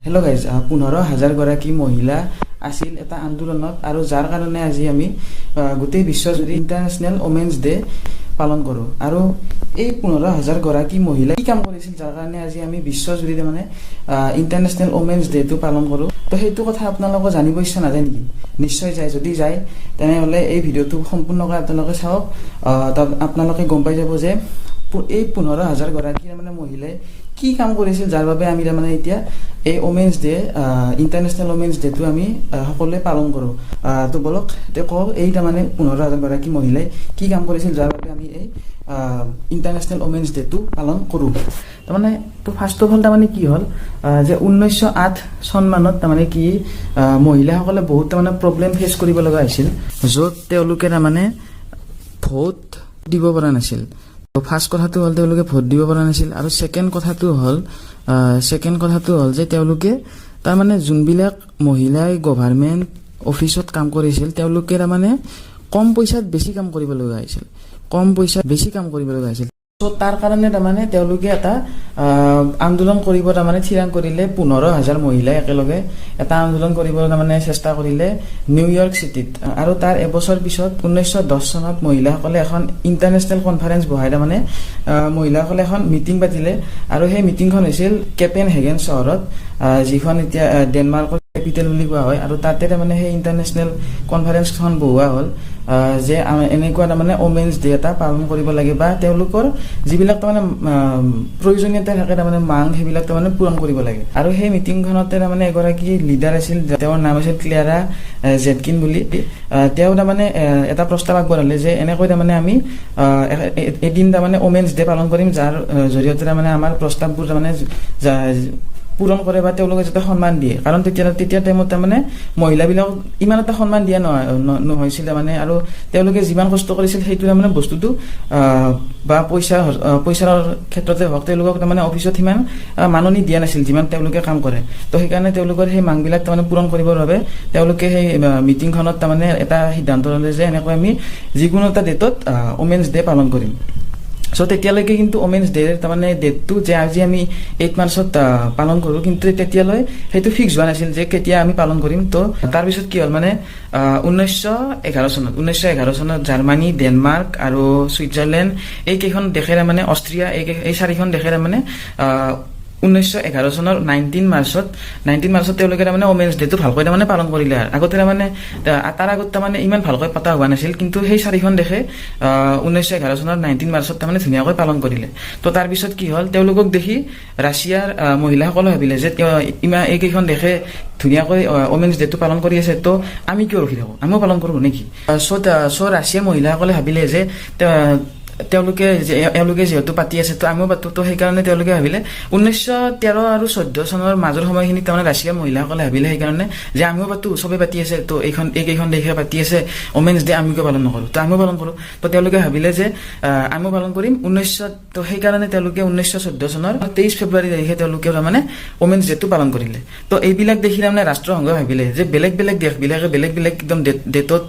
Hello' guys, 15,000 গৰাকী মহিলা আছিল এটা আন্দোলনত আৰু যাৰ কাৰণে আজি আমি গোটেই বিশ্বজুৰি ইণ্টাৰনেশ্যনেল ওমেন্স ডে পালন কৰোঁ। আৰু এই 15,000 গৰাকী মহিলাই কি কাম কৰিছিল, যাৰ কাৰণে আজি আমি বিশ্বজুৰি মানে ইণ্টাৰনেশ্যনেল ওমেন্স ডেটো পালন কৰোঁ? তো সেইটো কথা আপোনালোকৰ জানিব ইচ্ছা নাযায় নেকি? নিশ্চয় যায়। যদি যায়, তেনেহ'লে এই ভিডিঅ'টো সম্পূৰ্ণকৈ আপোনালোকে চাওক। তাত আপোনালোকে গম পাই যাব যে এই 15,000 গৰাকী মানে মহিলাই কি কাম কৰিছিল, যাৰ বাবে আমি তাৰমানে এতিয়া এই ওমেন্স ডে, ইণ্টাৰনেশ্যনেল ওমেন্স ডেটো আমি সকলোৱে পালন কৰোঁ। তো বলক, এতিয়া কওঁ, এই তাৰমানে 15,000 গৰাকী মহিলাই কি কাম কৰিছিল, যাৰ বাবে আমি এই ইণ্টাৰনেশ্যনেল ওমেন্স ডেটো পালন কৰোঁ। তাৰমানে তো ফাৰ্ষ্ট অফ অল তাৰমানে কি হ'ল যে 1908 চনমানত তাৰমানে কি মহিলাসকলে বহুত তাৰমানে প্ৰব্লেম ফেচ কৰিব লগা হৈছিল, য'ত তেওঁলোকে তাৰমানে ভোট দিব পৰা নাছিল। ফাৰ্ষ্ট কথাটো হ'ল তেওঁলোকে ভোট দিব পৰা নাছিল আৰু ছেকেণ্ড কথাটো হ'ল যে তেওঁলোকে তাৰমানে যোনবিলাক মহিলাই গভাৰ্মেণ্ট অফিচত কাম কৰিছিল, তেওঁলোকে তাৰমানে কম পইচাত বেছি কাম কৰিব লগা হৈছিল, কম পইচাত বেছি কাম কৰিব লগা হৈছিল। চ' তাৰ কাৰণে তাৰমানে তেওঁলোকে এটা আন্দোলন কৰিব তাৰমানে থিৰাং কৰিলে। 15,000 মহিলাই একেলগে এটা আন্দোলন কৰিব তাৰমানে চেষ্টা কৰিলে নিউয়ৰ্ক চিটিত। আৰু তাৰ এবছৰ পিছত 1910 চনত মহিলাসকলে এখন ইণ্টাৰনেশ্যনেল কনফাৰেন্স বহাই তাৰমানে মহিলাসকলে এখন মিটিং পাতিলে। আৰু সেই মিটিংখন হৈছিল কেপেন হেগেন চহৰত, যিখন এতিয়া ডেনমাৰ্কৰ কেপিটেল বুলি কোৱা হয়। আৰু তাতে তাৰমানে সেই ইণ্টাৰনেশ্যনেল কনফাৰেন্সখন বহোৱা হ'ল যে এনেকুৱা তাৰমানে ওমেন্স ডে এটা পালন কৰিব লাগে বা তেওঁলোকৰ যিবিলাক তাৰমানে প্ৰয়োজনীয়তা থাকে, তাৰমানে মাং, সেইবিলাক তাৰমানে পূৰণ কৰিব লাগে। আৰু সেই মিটিংখনতে তাৰমানে এগৰাকী লিডাৰ আছিল, তেওঁৰ নাম আছিল ক্লেৰা জেটকিন বুলি। তেওঁ তাৰমানে এটা প্ৰস্তাৱ আগবঢ়ালে যে এনেকৈ তাৰমানে আমি এদিন তাৰমানে ওমেন্স ডে পালন কৰিম, যাৰ জৰিয়তে তাৰমানে আমাৰ প্ৰস্তাৱবোৰ তাৰমানে পূৰণ কৰে বা তেওঁলোকে যাতে সন্মান দিয়ে। কাৰণ তেতিয়া তেতিয়া টাইমত তাৰমানে মহিলাবিলাকক ইমান এটা সন্মান দিয়া নহৈছিলে মানে। আৰু তেওঁলোকে যিমান কষ্ট কৰিছিল, সেইটো তাৰমানে বস্তুটো বা পইচাৰ ক্ষেত্ৰতে হওক, তেওঁলোকক তাৰমানে অফিচত সিমান মাননি দিয়া নাছিল, যিমান তেওঁলোকে কাম কৰে। তো সেইকাৰণে তেওঁলোকৰ সেই মাংবিলাক তাৰমানে পূৰণ কৰিবৰ বাবে তেওঁলোকে সেই মিটিংখনত তাৰমানে এটা সিদ্ধান্ত ল'লে যে এনেকৈ আমি যিকোনো এটা ডেটত ওমেন্স ডে পালন কৰিম। চ' তেতিয়ালৈকে কিন্তু ওমেন্স ডে তাৰমানে ডেটটো যে আজি আমি 8 মাৰ্চত পালন কৰোঁ, কিন্তু তেতিয়ালৈ সেইটো ফিক্স হোৱা নাছিল যে কেতিয়া আমি পালন কৰিম। তো তাৰপিছত কি হ'ল মানে 1911 চনত জাৰ্মানী, ডেনমাৰ্ক আৰু ছুইজাৰলেণ্ড, এই কেইখন দেশেৰে মানে অষ্ট্ৰিয়া, এই চাৰিখন দেশেৰে মানে 1911 চনৰ 19 মাৰ্চত তেওঁলোকে তাৰমানে ওমেন্স ডেটো ভালকৈ তাৰমানে পালন কৰিলে। আৰু আগতে তাৰমানে তাৰ আগত তাৰমানে ইমান ভালকৈ পতা হোৱা নাছিল, কিন্তু সেই চাৰিখন দেশে 1911 চনৰ 19 মাৰ্চত তাৰমানে ধুনীয়াকৈ পালন কৰিলে। তো তাৰপিছত কি হ'ল, তেওঁলোকক দেখি ৰাছিয়াৰ মহিলাসকলে ভাবিলে যে ইমান এইকেইখন দেশে ধুনীয়াকৈ ওমেন্স ডেটো পালন কৰি আছে, তো আমি কিয় ৰখি থাকোঁ? আমিও পালন কৰোঁ নেকি? চ' ৰাছিয়াৰ মহিলাসকলে ভাবিলে যে তেওঁলোকে এওঁলোকে যিহেতু পাতি আছে, তো আমিও পাতো। তো সেইকাৰণে তেওঁলোকে ভাবিলে, 1913 আৰু 14 চনৰ মাজৰ সময়খিনিত তাৰমানে ৰাছিয়াৰ মহিলাসকলে ভাবিলে সেইকাৰণে যে আমিও পাতো, চবে পাতি আছে, তো এইকেইখন দেশে পাতি আছে ওমেন্স ডে, আমি কিয় পালন নকৰোঁ? তো আমিও পালন কৰোঁ। তো তেওঁলোকে ভাবিলে যে আমিও পালন কৰিম ঊনৈছশ তো সেইকাৰণে তেওঁলোকে 1914 চনৰ 23 ফেব্ৰুৱাৰী তাৰিখে তেওঁলোকে তাৰমানে ওমেন্স ডেটো পালন কৰিলে। তো এইবিলাক দেখি তাৰমানে ৰাষ্ট্ৰসংঘই ভাবিলে যে বেলেগ বেলেগ দেশবিলাকে বেলেগ বেলেগ একদম ডেটত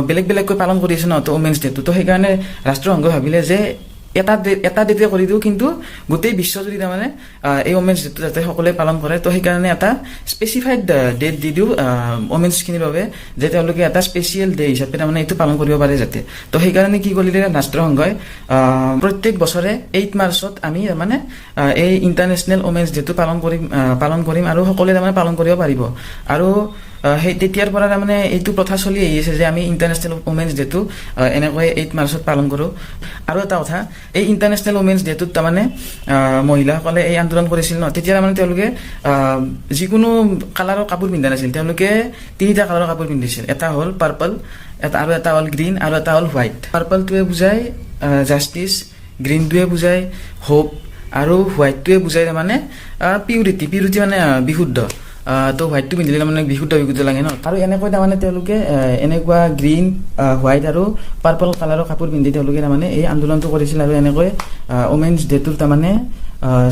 বেলেগ বেলেগকৈ পালন কৰি আছে ন, তো ওমেন্স ডেটো। তো সেইকাৰণে ৰাষ্ট্ৰসংঘই ভাবিলে যে এটা ডেটে কৰি দিওঁ, কিন্তু গোটেই বিশ্বজুৰি তাৰমানে এই ওমেন্স ডেটো যাতে সকলোৱে পালন কৰে। তো সেইকাৰণে এটা স্পেচিফাইড ডেট দি দিওঁ ওমেন্সখিনিৰ বাবে, যে তেওঁলোকে এটা স্পেচিয়েল ডে হিচাপে তাৰমানে এইটো পালন কৰিব পাৰে যাতে। তো সেইকাৰণে কি কৰিলে ৰাষ্ট্ৰসংঘই, প্ৰত্যেক বছৰে 8 মাৰ্চত আমি তাৰমানে এই ইণ্টাৰনেশ্যনেল ওমেন্স ডেটো পালন কৰিম আৰু সকলোৱে তাৰমানে পালন কৰিব পাৰিব। আৰু সেই তেতিয়াৰ পৰা তাৰমানে এইটো প্ৰথা চলি আহি আছে যে আমি ইণ্টাৰনেশ্যনেল ওমেন্স ডেটো এনেকৈ 8 মাৰ্চত পালন কৰোঁ। আৰু এটা কথা, এই ইণ্টাৰনেশ্যনেল ওমেন্স ডেটোত তাৰমানে মহিলাসকলে এই আন্দোলন কৰিছিল ন, তেতিয়া তাৰমানে তেওঁলোকে যিকোনো কালাৰৰ কাপোৰ পিন্ধা নাছিল। তেওঁলোকে তিনিটা কালাৰৰ কাপোৰ পিন্ধিছিল। এটা হ'ল পাৰ্পল এটা, আৰু এটা হ'ল গ্ৰীণ আৰু এটা হ'ল হোৱাইট। পাৰ্পলটোৱে বুজায় জাষ্টিছ, গ্ৰীণটোৱে বুজায় হোপ আৰু হোৱাইটটোৱে বুজায় তাৰমানে পিউৰিটি। পিউৰিটি মানে বিশুদ্ধ। তো হোৱাইটটো পিন্ধিলে তাৰমানে বিশুদ্ধ বিশুদ্ধ লাগে ন। আৰু এনেকৈ তাৰমানে তেওঁলোকে এনেকুৱা গ্ৰীণ, হোৱাইট আৰু পাৰ্পল কালাৰৰ কাপোৰ পিন্ধি তেওঁলোকে তাৰমানে এই আন্দোলনটো কৰিছিল। আৰু এনেকৈ ওমেন্স ডেটোৰ তাৰমানে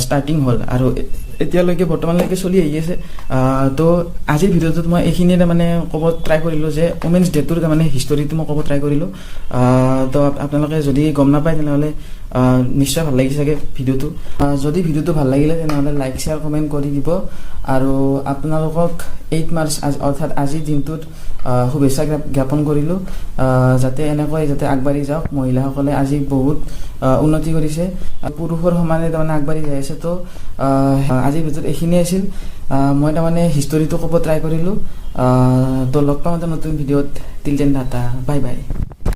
ষ্টাৰ্টিং হ'ল আৰু এতিয়ালৈকে বৰ্তমানলৈকে চলি আহি আছে। তো আজিৰ ভিডিঅ'টোত মই এইখিনিয়ে তাৰমানে ক'ব ট্ৰাই কৰিলোঁ যে ওমেন্স ডেটোৰ তাৰমানে হিষ্টৰীটো মই ক'ব ট্ৰাই কৰিলোঁ। তো আপোনালোকে যদি গম নাপায়, তেনেহ'লে নিশ্চয় ভাল লাগিছে চাগে ভিডিঅ'টো। যদি ভিডিঅ'টো ভাল লাগিলে, তেনেহ'লে লাইক, শ্বেয়াৰ, কমেণ্ট কৰি দিব আৰু আপোনালোকক 8 মাৰ্চ অৰ্থাৎ আজিৰ দিনটোত শুভেচ্ছা জ্ঞাপন কৰিলোঁ, যাতে এনেকৈ যাতে আগবাঢ়ি যাওক। মহিলাসকলে আজি বহুত উন্নতি কৰিছে, পুৰুষৰ সমানে তাৰমানে আগবাঢ়ি যাই আছে। তো আজিৰ ভিতৰত এইখিনিয়ে আছিল। মই তাৰমানে হিষ্টৰীটো ক'ব ট্ৰাই কৰিলোঁ। তো লগ পাওঁ এটা নতুন ভিডিঅ'ত। Till then, tata, bye bye.